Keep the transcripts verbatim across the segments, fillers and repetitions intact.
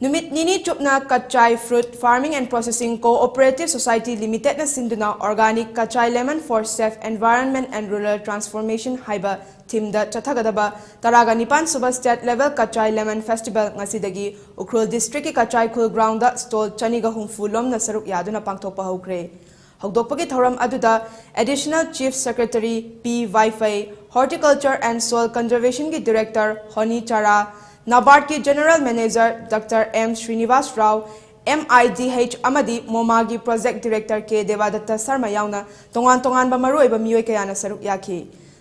ꯅꯨꯃꯤꯠ ꯅꯤꯅꯤ ꯆꯨꯞꯅ Kachai Fruit Farming and Processing Cooperative Society Limitedꯅ ꯁꯤꯟꯗꯨꯅ Organic Kachai Lemon for Safe Environment and Rural Transformation ꯍꯥꯏꯕ themeꯗ ꯆꯠꯊꯒꯗꯕ ꯇꯔꯥꯒ ꯅꯤꯄꯥꯟ ꯁꯨꯕ State Level Kachai Lemon Festival ꯉꯁꯤꯗꯒꯤ ꯎꯈ꯭ꯔꯨꯜ districtꯀꯤ ꯀꯆꯥꯏ ꯈꯨꯜ groundꯗ stall ꯆꯅꯤꯒ ꯍꯨꯝꯐꯨ ꯂꯣꯝꯅ ꯁꯔꯨꯛ ꯌꯥꯗꯨꯅ ꯄꯥꯡꯊꯣꯛꯄ ꯍꯧꯈ꯭ꯔꯦ꯫ ꯍꯧꯗꯣꯛꯄꯒꯤ ꯊꯧꯔꯝ ꯑꯗꯨꯗ Additional Chief Secretary P ꯋꯥꯏꯐꯩ, Horticulture and Soil Conservationꯒꯤ Director honey ꯆꯥꯔꯥ, NABARDꯀꯤ General Manager Dr. M Srinivas Rao, M I D H ꯑꯃꯗꯤ ꯃꯣꯃꯥꯒꯤ Project Director K ꯗꯦꯕꯥꯗꯠꯇ ꯁꯔꯃ ꯌꯥꯎꯅ ꯇꯣꯉꯥꯟ ꯇꯣꯉꯥꯟꯕ ꯃꯔꯨꯑꯣꯏꯕ ꯃꯤꯑꯣꯏ ꯀꯌꯥꯅ ꯁꯔꯨꯛ ꯌꯥꯈꯤ꯫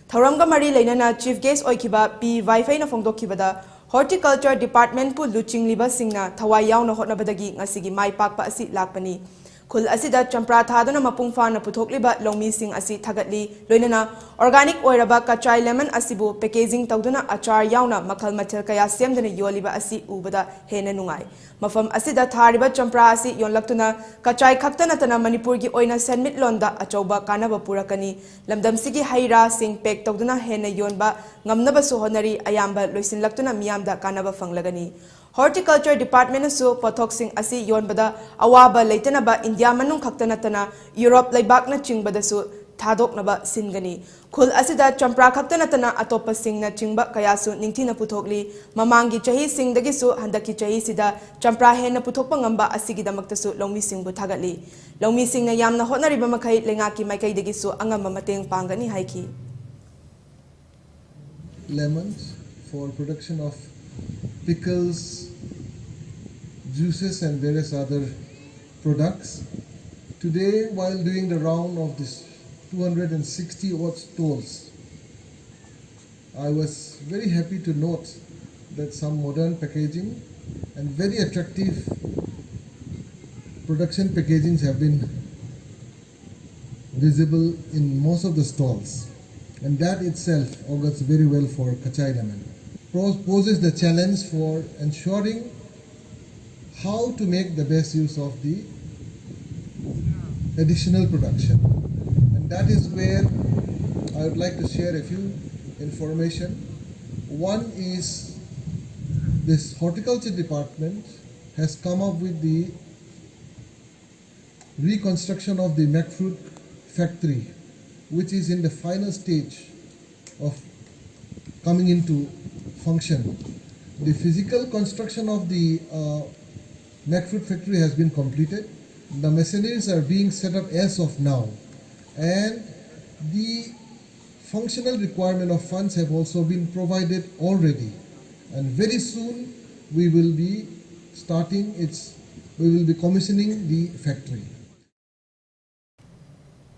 ꯊꯧꯔꯝꯒ ꯃꯔꯤ ꯂꯩꯅꯅ Chief Guest ꯑꯣꯏꯈꯤꯕ P ꯋꯥꯏꯐꯩꯅ ꯐꯣꯡꯗꯣꯛꯈꯤꯕꯗ, Horticulture Departmentꯄꯨ ꯂꯨꯆꯤꯡꯂꯤꯕꯁꯤꯡꯅ ꯊꯋꯥꯏ ꯌꯥꯎꯅ ꯍꯣꯠꯅꯕꯗꯒꯤ ꯉꯁꯤꯒꯤ ꯃꯥꯏ ꯄꯥꯛꯄ ꯑꯁꯤ ꯂꯥꯛꯄꯅꯤ꯫ ꯈꯨꯜ ꯑꯁꯤꯗ ꯆꯝꯄ꯭ꯔꯥ ꯊꯥꯗꯨꯅ ꯃꯄꯨꯡ ꯐꯥꯅ ꯄꯨꯊꯣꯛꯂꯤꯕ ꯂꯧꯃꯤꯁꯤꯡ ꯑꯁꯤ ꯊꯥꯒꯠꯂꯤ, ꯂꯣꯏꯅꯅ organic ꯑꯣꯏꯔꯕ Kachai Lemon ꯑꯁꯤꯕꯨ packaging ꯇꯧꯗꯨꯅ ꯑꯆꯥꯔ ꯌꯥꯎꯅ ꯃꯈꯜ ꯃꯊꯦꯜ ꯀꯌꯥ ꯁꯦꯝꯗꯨꯅ ꯌꯣꯜꯂꯤꯕ ꯑꯁꯤ ꯎꯕꯗ ꯍꯦꯟꯅ ꯅꯨꯡꯉꯥꯏ꯫ ꯃꯐꯝ ꯑꯁꯤꯗ ꯊꯥꯔꯤꯕ ꯆꯝꯄ꯭ꯔꯥ ꯑꯁꯤ ꯌꯣꯜꯂꯛꯇꯨꯅ ꯀꯆꯥꯏ ꯈꯛꯇ ꯅꯠꯇꯅ ꯃꯅꯤꯄꯨꯔꯒꯤ ꯑꯣꯏꯅ ꯁꯦꯟꯃꯤꯠꯂꯣꯟꯗ ꯑꯆꯧꯕ ꯀꯥꯟꯅꯕ ꯄꯨꯔꯛꯀꯅꯤ꯫ ꯂꯝꯗꯝꯁꯤꯒꯤ ꯍꯩ ꯔꯥꯁꯤꯡ pack ꯇꯧꯗꯨꯅ ꯍꯦꯟꯅ ꯌꯣꯟꯕ ꯉꯝꯅꯕꯁꯨ ꯍꯣꯠꯅꯔꯤ꯫ ꯑꯌꯥꯝꯕ ꯂꯣꯏꯁꯤꯜꯂꯛꯇꯨꯅ ꯃꯤꯌꯥꯝꯗ ꯀꯥꯟꯅꯕ ꯐꯪꯂꯒꯅꯤ꯫ Horticulture Departmentꯅꯁꯨ ꯄꯣꯠꯊꯣꯛꯁꯤꯡ ꯑꯁꯤ ꯌꯣꯟꯕꯗ ꯑꯋꯥꯕ ꯂꯩꯇꯅꯕ ꯏꯟꯗꯤꯌꯥ ꯃꯅꯨꯡ ꯈꯛꯇ ꯅꯠꯇꯅ ꯌꯨꯔꯣꯞ ꯂꯩꯕꯥꯛꯅꯆꯤꯡꯕꯗꯁꯨ ꯊꯥꯗꯣꯛꯅꯕ ꯁꯤꯟꯒꯅꯤ꯫ ꯈꯨꯜ ꯑꯁꯤꯗ ꯆꯝꯄ꯭ꯔꯥ ꯈꯛꯇ ꯅꯠꯇꯅ ꯑꯇꯣꯞꯄꯁꯤꯡꯅꯆꯤꯡꯕ ꯀꯌꯥꯁꯨ ꯅꯤꯡꯊꯤꯅ ꯄꯨꯊꯣꯛꯂꯤ꯫ ꯃꯃꯥꯡꯒꯤ ꯆꯍꯤꯁꯤꯡꯗꯒꯤꯁꯨ ꯍꯟꯗꯛꯀꯤ ꯆꯍꯤꯁꯤꯗ ꯆꯝꯄ꯭ꯔꯥ ꯍꯦꯟꯅ ꯄꯨꯊꯣꯛꯄ ꯉꯝꯕ ꯑꯁꯤꯒꯤꯗꯃꯛꯇꯁꯨ ꯂꯧꯃꯤꯁꯤꯡꯕꯨ ꯊꯥꯒꯠꯂꯤ꯫ ꯂꯧꯃꯤꯁꯤꯡꯅ ꯌꯥꯝꯅ ꯍꯣꯠꯅꯔꯤꯕ ꯃꯈꯩ ꯂꯩꯉꯥꯛꯀꯤ ꯃꯥꯏꯀꯩꯗꯒꯤꯁꯨ ꯑꯉꯝꯕ ꯃꯇꯦꯡ ꯄꯥꯡꯒꯅꯤ ꯍꯥꯏꯈꯤ꯫ Lemons for production of pickles, juices, and various other products. Today, while doing the round of this two hundred and sixty odd stalls, I was very happy to note that some modern packaging and very attractive production packagings have been visible in most of the stalls, and that itself augurs very well for Kachai Lemon. Pros- poses the challenge for ensuring how to make the best use of the additional production. And that is where I would like to share a few information. One is this horticulture department has come up with the reconstruction of the Macfruit factory, which is in the final stage of coming into function. The physical construction of the uh, Macfruit factory has been completed. The machineries are being set up as of now, and the functional requirement of funds have also been provided already. And very soon we will be starting its, we will be commissioning the factory.